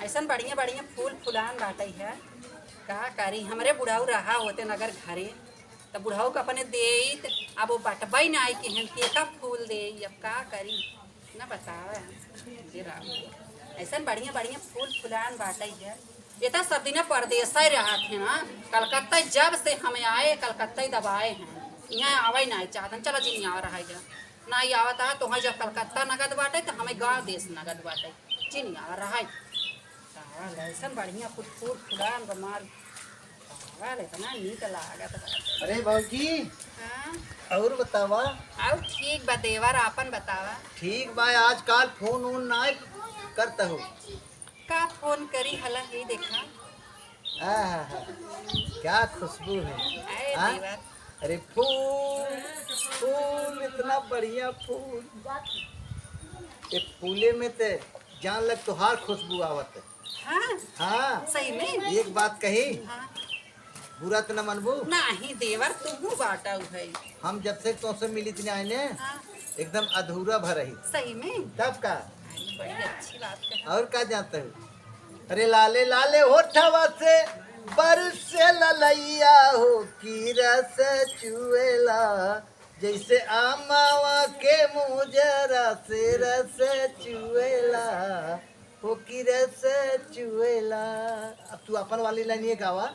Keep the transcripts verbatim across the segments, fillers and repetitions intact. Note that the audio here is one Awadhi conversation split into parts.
अइसन बढ़िया बढ़िया फूल फुलान बाटइ है, का करी? हमरे बुढ़ऊ रहा होते न अगर घरे, त बुढ़ऊ के अपने देइत, अब वो बटबइ नाहीं कि हम केका फूल देई, अब का करी? न बतावा, हे राम, अइसन बढ़िया बढ़िया फूल फुलान बाटइ है। ये त सब दिना परदेसइ रहत है ना, कलकत्ता जब से हम आए, कलकत्ता ही दबाए हैं, इहाँ आवइ नाहीं चाहतन। चला जिन इहाँ रहा जा, नाहीं आवत आ, तोहइ जब कलकत्ता नगद बाटइ, त हमइ गाँव देस नगद बाटइ। जिन इहाँ रहा। साला, अइसन बढ़िया फूल, फूल फुलान बा मार। साला, इतना नीक लागत बा। अरे भौजी, हाँ? और बतावा। और ठीक बा देवर, आपन बतावा। ठीक बा, आजकल फोन वोन नाहीं करत हो। का फोन करी, हला ही देखा। आहा, क्या खुशबू है। अरे हाँ? देवर। अरे फूल, फूल, इतना बढ़िया फूल। ये फूले में ते जान लग तोहार खुशबू आवत है। हाँ? हाँ। सही में? एक बात कही, हाँ। बुरा तो न मनबू? नाहीं देवर, तुहू बाटउ है। हम जब से तोसे मिली थी आइने, हाँ। एकदम अधूरा भर रही। सही में? तब का? अरे, बड़ी अच्छी बात कहा। और का जानत हो? अरे लाले लाले होठवा से बरसे ललैया हो कि रस चुएला, जैसे आमावा के मोजरा से रस चुएला, हो कि रस चुएला। अब तू अपन वाली लाइनिए गावा।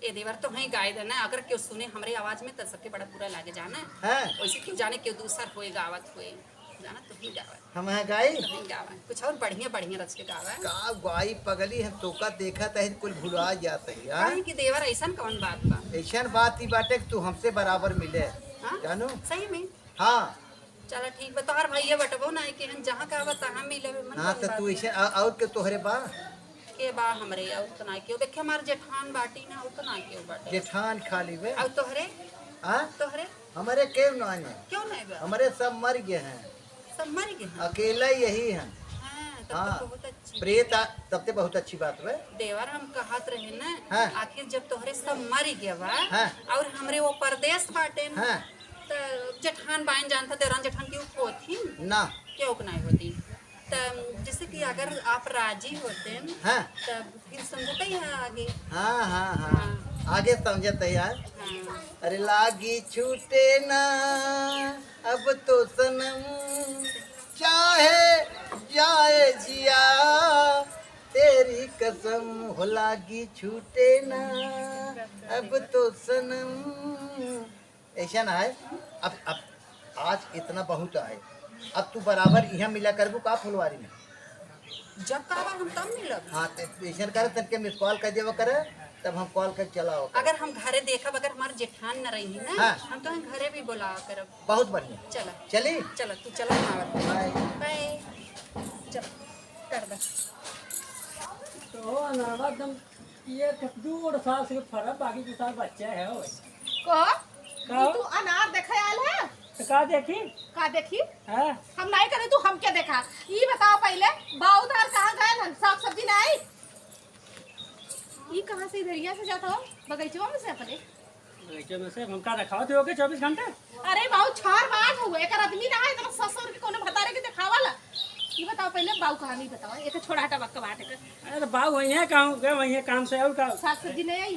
ए देवर, तोहइ गाइ देना, अगर केउ सुने हमरे आवाज में त सबके बड़ा बुरा लागे जाना। हाँ। वैसे केउ जाने केउ दूसर होए गावत होए, जाना तोहइ गावा। हम यहाँ गाई? तोहइ गावा, कुछ और बढ़िया बढ़िया रच के गावा। का गाई पगली, हम तोका देखत है कुल भुला जात है, हाँ? काहे कि देवर अइसन कौन बात बा? अइसन बात ही बाटे कि तू हमसे बराबर मिले, हाँ? जानू? सही में? हाँ। चला ठीक बा, तोहार भइया बटबो ना है कि हम जहाँ का बा तहाँ मिले, मन हाँ, कौन तो बात तू बा? अइसन, आ- और के तोहरे बा? के बा हमरे, और तो ना केउ। देखे हमार जेठान बाटी ना, और तो ना केउ बाटे। जेठान खाली बे। और तोहरे? हाँ? तोहरे? हमरे केउ ना है। क्यों नहीं बा? हमरे सब मर गए हैं। सब मर गए हैं? अकेला यही है। हाँ, तब तो हाँ। बहुत अच्छी प्रेत आ, तब ते बहुत अच्छी बात बे। देवर हम कहत रहे ना, हाँ। आखिर जब तोहरे सब मर गए बा, हाँ। और हमरे वो परदेस बाटे ना, हाँ। त जेठान बाइन जानता, देवरान जेठान की होती? ना। केउ के नाहीं होती? त जैसे कि अगर आप राजी होते हैं, हाँ। तब फिर समझौता ही है आगे। हाँ, हाँ, हाँ। हाँ। आगे समझौता ही है। हाँ। अरे लागी छूटे ना अब तो सनम, चाहे जाए जिया तेरी कसम, हो लागी छूटे ना अब तो सनम। ऐसा ना है, अब, अब आज इतना बहुत है, अब तू बराबर यहाँ मिला करबू का फुलवारी में? जब कहबा हम तब मिलब। हाँ, तो ऐसा करे, तनके मिस कॉल कर देवा करे, तब हम कॉल कर चलाओ करे। अगर हम घरे देखब, अगर हमार जेठान न रही ना, हाँ। हम तो हम घरे भी बुलावा करब। बहुत बढ़िया। चला। चली? चला, तू चला, हम आवत। बाय। बाय। चल, कर दे। तो अनावा एकदम ये तो दू गो साल से फरक, बाकी दू साल बच्चा है हो। को? का? तू अनार देखे आयल है? तो का देखी? का देखी? हाँ। हम नहीं करे, तू हमके देखा। ई बताओ पहले, बाऊ तार कहाँ गए हन? साग सब्जी नहीं? ई कहाँ से इधरिया से जाता हो? बगीचवा में से अपने? बगीचे में से हमका देखावत हो के चौबीस घंटे? अरे बाऊ, छहर बाज हुए, एकर आदमी ना है, इतना ससुर के कोनो भतारे के देखावाला। ई बताओ पहले, बाऊ कहानी बताओ, एक छोड़ा हटा बक्का बाटे के। अरे तो बाऊ वहीं है, कहूँ गए, वहीं है काम से, और का? साग सब्जी नहीं आई?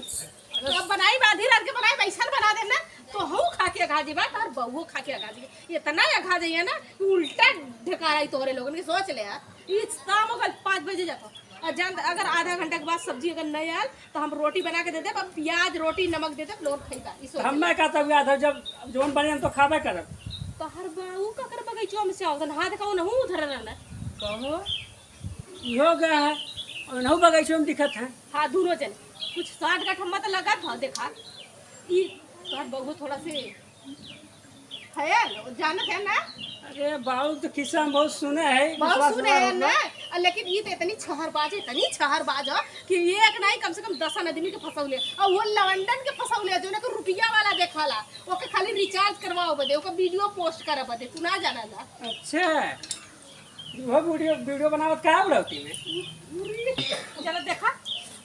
तो अब बनाई, आधी रात के बनाई, वैसन बना देना, तो हूँ खा के अघा जीबा, तार बउओ खा के अघा जीबा। इतना अघा जाइए ना कि उल्टा ढेकाराई तोहरे लोगन के, सोच ले यार। ई शाम हो गल, पाँच बजे जाता। और जान, अगर आधा घंटा के बाद सब्जी अगर नहीं आयल, तो हम रोटी बना के दे देब, अब प्याज, रोटी, नमक दे देब, लोग खइबा। ई सोच हम ले। मैं कहता हुआ था, जब जौन बने हम तो खाबे करब। तोहर बाऊ का कर बगीचवा में से आवतन, हाथ का ओनहू उधर रहना। कहो, इहो गया है, ओनहू बगीचवा में दिखत है। हाँ, दूनो जन। कुछ साठ गठ हम मत लगत हो, देखा। ई तोहर बहू थोड़ा से है, जानत है ना? अरे, बाऊ तो किस्सा हम बहुत सुने हैं, बहुत विश्वास सुने ना हैं होगा। ना, लेकिन ई तो इतनी छहरबाज है, इतनी छहरबाज हो कि एक नहीं, कम से कम दस आदमी के फंसौले, और वो लवंडन के फंसौले, जो ना तो रुपया वाला देखाला, ओके खाली रिचार्ज करवाओ बदे, ओके वीडियो पोस्ट करे बदे, तू ना जाना ना। अच्छा, वो वीडियो, वीडियो बनावत का बुढ़ौती में? चलो देखा,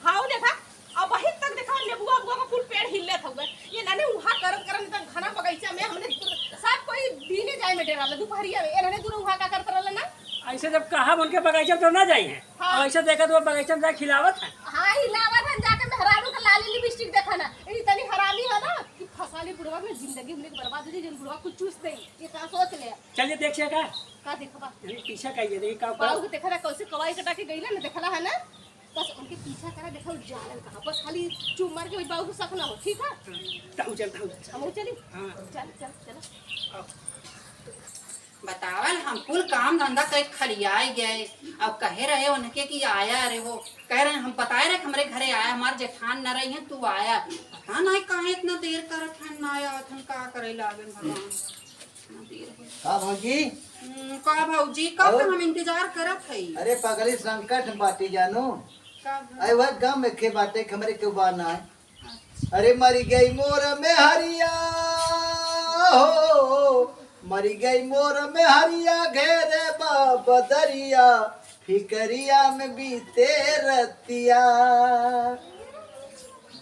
हाँ देखा, अब वहीं तक देखा, नेबुआ उबुआ का कुल पेड़ हिलत हउवे। ये नाने उहाँ करत करत एकदम घना बगीचा में हमने सब कोई दीने जाए में डेराला, दुपहरिया में। ये नाने दूर उहाँ का करत रहला ना? ऐसे जब कहा उनके बगीचा में तो ना जाई है, हाँ। और ऐसे देखा तो वो बगीचा में जाके खिलावत है। हाँ, हिलावत है, जाके मेहरारू के लाली लिपस्टिक देखा ना। ई तनी हरामी है ना कि फंसा ली बुढ़वा में जिंदगी, उनके बर्बाद हो जाई, जन बुढ़वा कुछ चूस दे। ये का सोच ले? चलिए देख से का? का देखबा? ये पीछा का ये देखी का बाबू के देखा ना, कैसे कवाई कटा के गई ना, देखला है ना? बस उनके पीछा करा, देखा उ जालन कहाँ। बस खाली चुप मार के वही बाबू को शक ना हो, ठीक है? ताऊ चल, ताऊ चल। हम चली? हाँ। चल, चल, चल। बतावल, हम कुल काम धंधा कइ खलियाए गए। अब कहे रहे उनके कि आया रे वो, कह रहे हम बताए रहे कि हमरे घरे आया, हमार जेठान न रही है, तू आया। पता नहीं काहे इतना देर करत है, ना आवत है, का करे लागन भगवान। इतना देर हो गया। का भौजी? हम्म, का भौजी, कब और? से हम इंतजार करत हई। अरे पगली, संकट में बाटी जानू। का भौजी? अरे वह गम एके बाटे कि हमरे केहू बा ना है। अरे मरी गई मोर मेहरिया हो, मरी गई मोर मेहरिया, घेरे बा बदरिया, फिकरिया में बीते रतिया।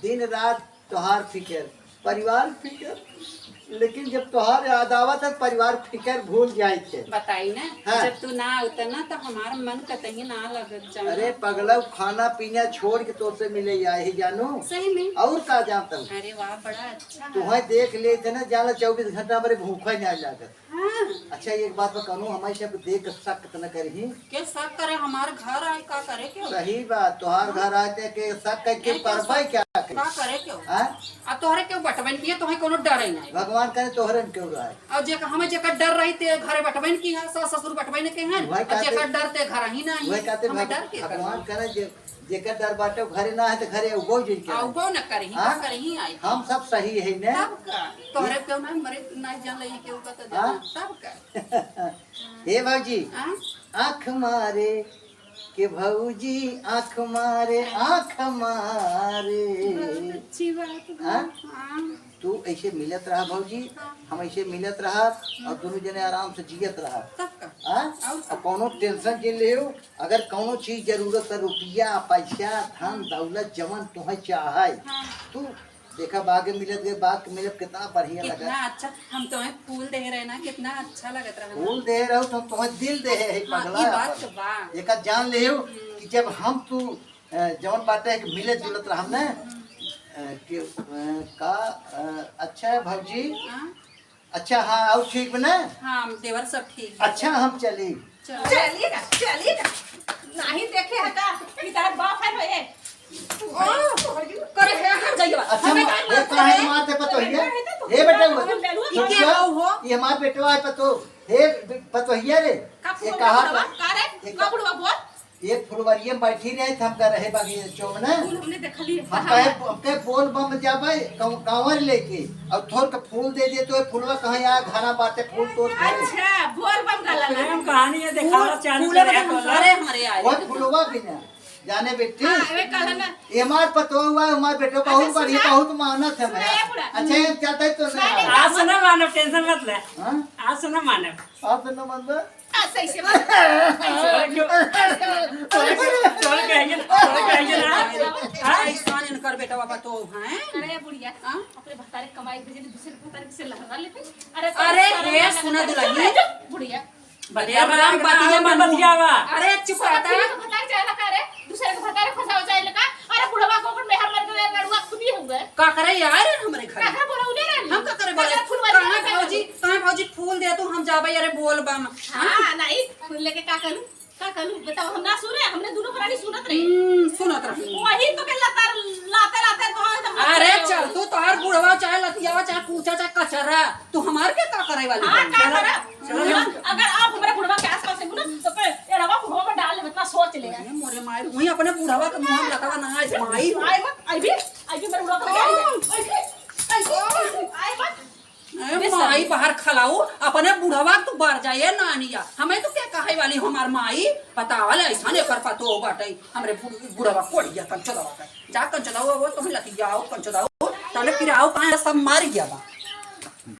दिन रात तोहार फिकर, परिवार फिकर, लेकिन जब तोहार याद आवत है, परिवार फिकर भूल जाए थे। बताई ना, हाँ। जब तू ना आवत ना, तो हमार मन कतई ना लगत जाना। अरे पगला, खाना पीना छोड़ के तोसे मिले आए ही जानू। सही में? और का जानता हूँ? अरे वाह, बड़ा अच्छा। तुम्हें देख लेते ना, जाना चउबीस घंटा हमारे भूखा ही ना लागत। हाँ। अच्छा, एक बात बा, कौनो हमारे सब देख के शक त न करही? के शक करे, हमार घर आए, का करे के? सही बात, तोहार घर आए ते के शक करके नहीं, परवाह क्या करे? का करे के? हाँ? अब तोहरे केहू बटवन किया, तोहे कोनो डर ही नहीं। भगवान करे तोहरे न केहू रहे। और जे, हमें जेकर डर रही ते घरे बटवन की है, सास ससुर बटवन के हैं, वही और कहते, जेकर डर ते घर ही नहीं। वही कहते हमें भग-, डर के भगवान करे जे जेकर डर बाटे, उ घरे ना है, तो घरे उबो जिन के आ, रहे। उबो न करही, हाँ? तो करही आई। हम सब सही है ने? तब का? तोहरे केहू ना, मरे ना जान ले, केहू का तो हाँ? जाना। तब का? हे भौजी, हाँ? आँख मारे के भौजी, आँख मारे, हाँ। आँख मारे। बहुत अच्छी बात बा। हाँ? हाँ। तू ऐसे मिलत रहा भौजी, हाँ। हम ऐसे मिलत रहा और दोनों जने आराम से जियत रहा। तब का? हाँ? और का? और कोनो टेंशन जिन लेहू, अगर कौनो चीज जरूरत है, रुपया, पैसा, धन, दौलत, जवन तुहे चाहे, हाँ। तू देखा, बाग में मिलत गए, बाग में मिलब, कितना बढ़िया लगा। कितना अच्छा, हम तोहे फूल दे रहे ना, कितना अच्छा लगत रहा ना। फूल दे रहो तो हम तोहे दिल दे है, हाँ, पगला। ई बात तो बा। एका जान लेहू हम्म। कि जब हम तू, अ, जवन बाटे है कि मिले जुलत रहम ना, हम्म। अ, कि, अ, का, अ, अच्छा है भौजी, हाँ। अच्छा, हाँ, और ठीक बा ना? हाँ, देवर सब ठीक बा। अच्छा, हम चली। चलो। चलिएगा, चलिएगा। नहीं देखे है का? इधर बाप है होए। ओ, करे है, हम जाइए। अच्छा, हमें माँ, का ये मालूम कहाँ है है? तुम्हारे पतोहिया? ये बेटा हुआ। ये क्या हो, हो? ये हमारे बेटवा है पतो। हे बे-, पतोहिया रे। का ये फुलवा कहाँ बुढ़वा? का? का रे? ये का का? बुढ़वा बोल? एक फुलवरिया में बैठी रहे थे, हम कह रहे बागी चौक ना। फूल हमने देखली है। हम कहाँ कहे, बा? हम कहे बोल बम जाबे, कां-, कांवर लेके, और थोर के फूल दे दिए, तो ये फुलवा कहाँ यहाँ घरा बाटे, फूल तोड़ के। अच्छा, बोल बम का लगा। हम कहानी ये दिखावा फूल, चालू फूल करे बम हैं, अरे हमारे आए। वो फुलवा भी ना, जाने बेटी। हाँ, ये कहला ना। ये हमार पतोह हुआ है, हमार बेटो बहुत अच्छा, बढ़िया, सुना। बहुत मानत है सुना, मैं। ये बुढ़ा। अच्छा, ये चलता है तो नहीं। नहीं, नहीं, आज से ना मानो, टेंशन मत ले। हाँ? आज से ना मानो। आज सही से बात। तोरे क्यों? तोरे क्यों? तोरे कहेंगे, तोरे कहेंगे ना। हाँ? ऐसान इनकर बेटवा बा तो, हैं? अरे बुढ़िया, हाँ? अपने भतारे कमाई भेजे, दूसरे के भतारे से लहरा लेते। अरे अरे, सारा हे, लहरा सुना लेते। दुल्हन। बुढ़िया। अरे राम, बतिया मन बतियावा। अरे चुप रहता। भतारे जाए लगा रे, दूसरे के भतारे फंसाओ जाए लगा। अरे बुढ़वा को अपन मेहर मर गए, लड़ुआ खुदी हुए। का करे यार हमरे घर? का करे बोला उन्हें रहनी? हम का करे बोले? का करे फुलवारी कहाँ में भौजी, कहाँ भौजी फूल दे तू, हम जाबे अरे बोल बम। हाँ, नहीं, फूल लेके का करूँ? का करूँ? बताओ, हम ना सुने, हमने दोनों प्राणी सुनत रही। हम्म, सुनत रही। वही तो के लतर, लाते, लाते तो हम अरे चल तू, तोहार बुढ़वा चाहे लतियावा, चाहे कूचा, चाहे कचरा, तू हमार के का करे वाली हाँ, है? का चलो, करे? चलो। अगर आप हमारे बुढ़वा के आसपास से बोलो, तो फिर ये रवा मुंह में डाल ले, इतना सोच ले। अरे मोरे माई, वही अपने बुढ़वा के मुंह में लतावा ना आए, माई। आए मत, आई भी, आई भी मेरे बुढ़वा को बचा ले। आई भी, आई भी, आई मत। ए, माई बाहर खलाऊ, अपने बुढ़वा तू बार जाए नानिया। हमें तो क्या कहे वाली हमार माई, बतावल ऐसा नहीं कर पातो बाटे। हमरे बुढ़-, बुढ़वा कोड़िया कंचो दवा के। जा कंचो दवा, वो तुम्हें लतियाओ, कंचो दवा, तले पिराओ, कहाँ सब मार गया बा।